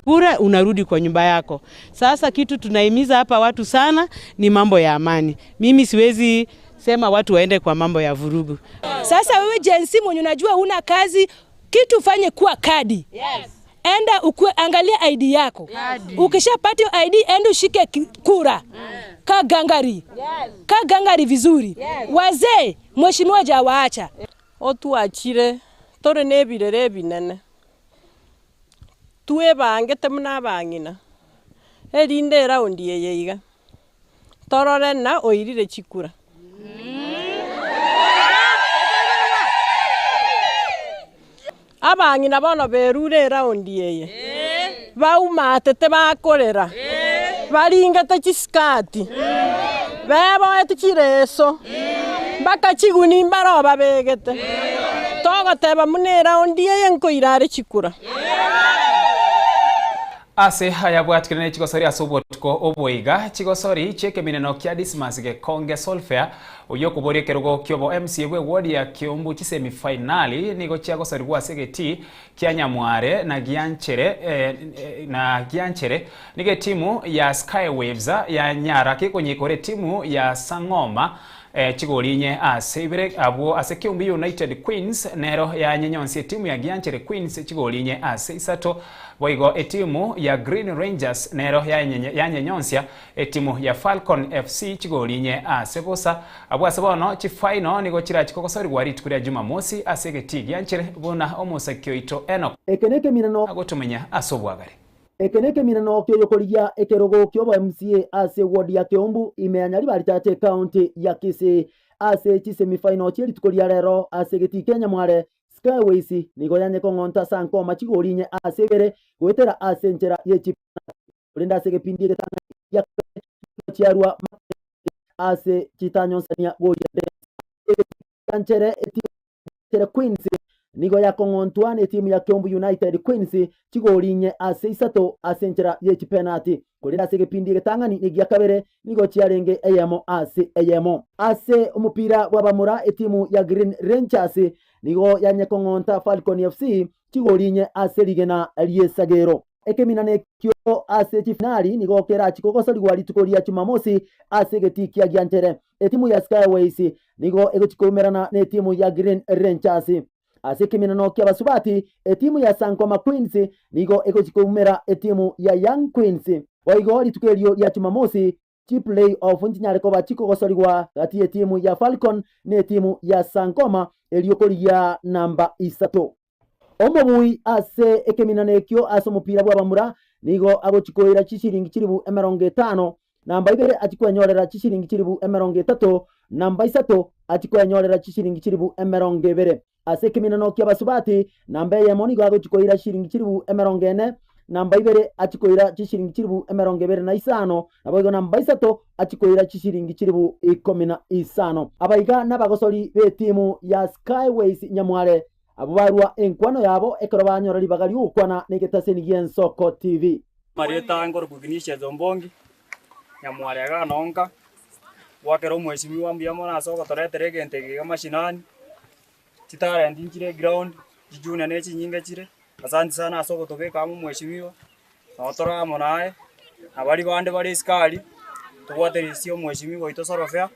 kura unarudi kwa nyumba yako. Sasa kitu tunahimiza hapa watu sana ni mambo ya amani. Mimi siwezi sema watu waende kwa mambo ya vurugu. Sasa wewe Gen Z mwenye unajua una kazi, kitu fanye kuwa kadi. Yes. Enda ukue, angalia ID yako. Kadi. Ukishapata hiyo ID, enda ushike kura. Kaa gangari. Kaa gangari vizuri. Wazee, mheshimiwa hajawaacha. Otwachire tore na ebirero ebinene, twebangete buna abang'ina, erinde eraundi eye iga, torore na oirire chikura. Abang'ina bono berure eraundi eye, baumatete bakorera, baringete chisikati, beboeti chireso, mpaka chiguni mbaro babegete. Togoteba buna eraundi eye nkoira are chikura. Ase ayabwatikire ne chigosori ase obotuko oboiga, chigosori chi'ekemineno kia Dismas Gekonge Solfair, oyio okoboria ekerogo ki'obo MCA bw'eward ya Kiumbu chisemi finali nigo chiagosorigwa ase egetii kia Nyamware na Gianchere na Gianchere nigo etimu ya Skywaves yanyara kekonyikora etimu ya Sang'oma chigori inye ase ibere abwo ase Kiumbu United Queens nero yanyenyonsia etimu ya Gianchere Queens chigori inye ase isato. Boigo etimu ya Green Rangers nero yanyenyonsia etimu ya Falcon FC chigori inye ase bosa. Abwo ase bono chifaino nigo chirachi kogosorigwa rituko ria Jumamosi ase egetii gianchere buna omosaki oito Enock Eke nekeminano. agotomenya ase obwagare. Eke nekeminano ki'oyokorigia ekerogo ki'obo MCA ase ward ya Keumbu ime ya Nyaribari Chache County ya Kisii ase chisemi-final chie rituko ria rero ase egetii kia Nyamware Skyways nigo yanyekong'onta Sankoma chigori inye ase ibere goetera ase enchera ye chipenalty, korende ase egepindi egetang'ani gia kabere nigo chiarua makeene ase chitanyonsania gori ende yonsi. Ase egepindi gia nchere etimu ya Nchere Queens nigo yakong'ontwa netimu ya Kiambu United Queens chigori inye ase isato ase enchera ye chipenalty, korende ase egepindi egetang'ani negia kabere nigo chiarenge eyemo ase eyemo. Ase omopira bw'abamura etimu ya Green Rangers nigo yanyekong'onta Falcon FC chigori inye ase rigena ri'esagero. Ekeminano ekio ase chifinali nigo kerachi kogosorigwa rituko ria Jumamosi ase egetii kia Gianchere. Etimu ya Skyways nigo egochi koumerana netimu ya Green Rangers. Ase ekeminano ki'abasubati, etimu ya Sankoma Queens nigo egochi koumera etimu ya Young Queens. Boigo rituko erio ria Jumamosi, chiplay off nchinyare koba chikogosorigwa gati y'etimu ya Falcon na etimu ya Sankoma erio korigia namba isato. Omobui ase ekeminano ekio ase omopira bw'abamura nigo agochi koira chishilingi chilifu emerongo etano, namba ibere achie kwenyorera chishilingi chilifu emerongo etato, namba isato achie kwenyorera chishilingi chilifu emerongo ebere. Ase ekeminano ki'abasubati, namba eyemo nigo agochia koira chishilingi chilifu emerongo ene, namba ibere achie koira chishilingi chilifu emerongo ebere na isano, naboigo namba isato achie koira chishilingi chilifu ikomi na isano. Abaiga nabagosori b'etimu ya Skyways Nyamware, abwo barua enkwano yabo ekero banyora ribaga ri'ogokwana negetaseni gi'Ensoko TV. Marieta nkorokwa Ignatius Ombongi, Nyamware iga nonka, gwakera omweshimiwa mbuya mono ase ogotoretera egento eke iga mashinani. Chitalent nchire eground, chijunior ne chinyinge chire, asanti sana ase ogotobeka amo mweshimiwa, nabo tore amo naye, na baria bande bare isiko aria, tobwate risio omweshimiwa oito Sorofia,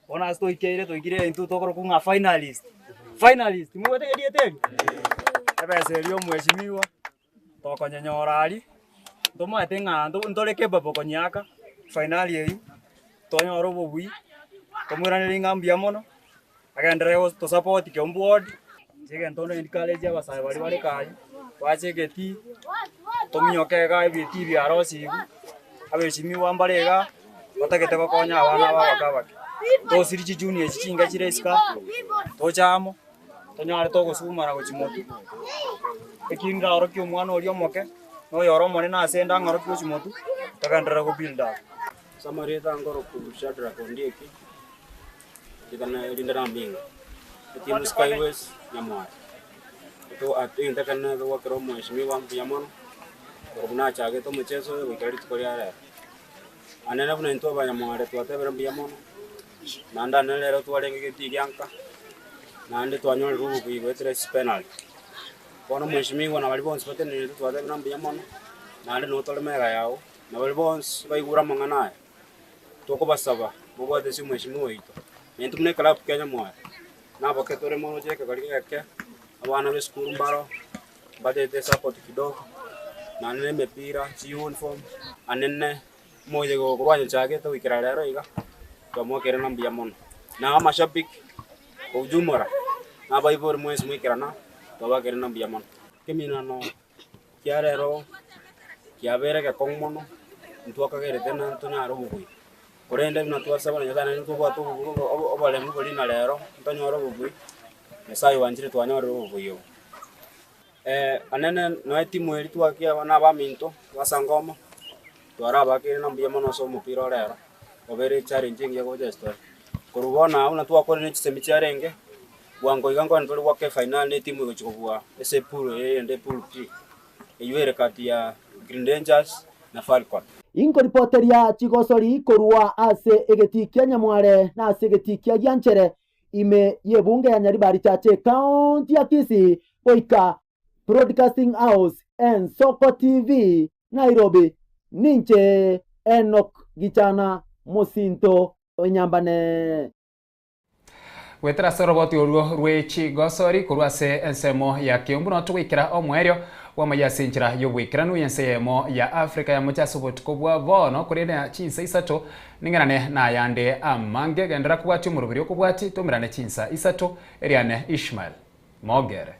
bono ase toikeire toikire intwe tokorokwa ng'a finalist, finalist moigwete erieta erio? Ebesa eria omweshimiwa. Tokonyenyora aria, ntomaete ng'a ntore capable konyeaka finali eywo, tonyore obobui, tomoiranerie ng'a mbuya mono, agenderere gotosupport Kiambu ward, inche egento nde encourage abasae baria bare kare, bache egetii, tominyoke igaa ebitii biarosiwu, abeshimiwa mbare igaa, batagete gokonya abana aba abake abake, tosirie chijunior echi chinke chire isiko aa, toche amo. Tonyare togosumana gochia motwe, ekio ndaorokie omwana oria omoke, na oyore omonene ase ende ang'orokie gochia motwe, togenderere go build up. Ase amarieta nkorokwa Shadrack Ondieki, rigana erinde naminga, etimu Skyways Nyamware. Egento ekenene togwakera omweshimiwa mbuya mono, korwa buna achagete omocheso oyo goika rituko ria rero. Anene buna intwe abanyamware twatebire mbuya mono, naende anene rero twarenge getii gia nka, naende twanyorire obobui goetera ase chipenalty. Bono mweshimiwa na baria bonsi batenenerete twatebire mbuya mono, naende nabo tore magega yago, na baria bonsi baigure amang'ana aya, tokobasaba mobwate ase omweshimiwa oito. Na intwe buna eclub kia Nyamware, nabake tore moroche ekegori geke, abana ba esukuru mbaro. Mbatete support kidogo, naende na emepira, chiuniform, anene. Omoyega oyo korwa anyochagete goikera rero iga, twamoakeire na mbuya mono. Na amashabiki kwa ujumla, na abaibori mwensi mwaikerana, twabakeire na mbuya mono. Ekeminano kia rero kiabeire egekong'u mono, ntwakagerete na ntonyare obobui. Korende buna twasaba na Nyasaye naende ntobwate oboremu boria na rero, ntonyore obobui, Nyasaye oanchire twanyorire obobui obo. Anene nonya etimu eria twakia abana abaminto basanga omo, twarabakeire na mbuya mono ase omopira ore ero, obeire echallenge engiya gocha ase tore. Korwa bono abwo buna twakorire ne chisemi chiarenge, bwango iga nkonyora tore goaka efainali na etimu egochia kobua ase epool eye eyende epool B, eywo ere kati ya Green Rangers na Falcon. Inkoripoteria chigosori korwa ase egetii kia Nyamware na ase egetii kia Gianchere ime y'ebunge ya Nyaribari Chache ekaonti ya Kisii goika Broadcasting House Ensoko TV Nairobi ninche Enock Gichana mosinto o Nyambane. Goetera ase oroboti orwo rwe chigosori korwa ase ensemo ya Kiumbu no togoikera omoerio bw'amayia ase enchera y'oboikeranu y'ense eyemo ya Africa yamocha ase obotuko bwa bono korende chinsa isato Ning'erane nayande amange, genderera kobwatia omoroberi okobwati, tomerane chinsa isato, eriane Ishmael. Mogere.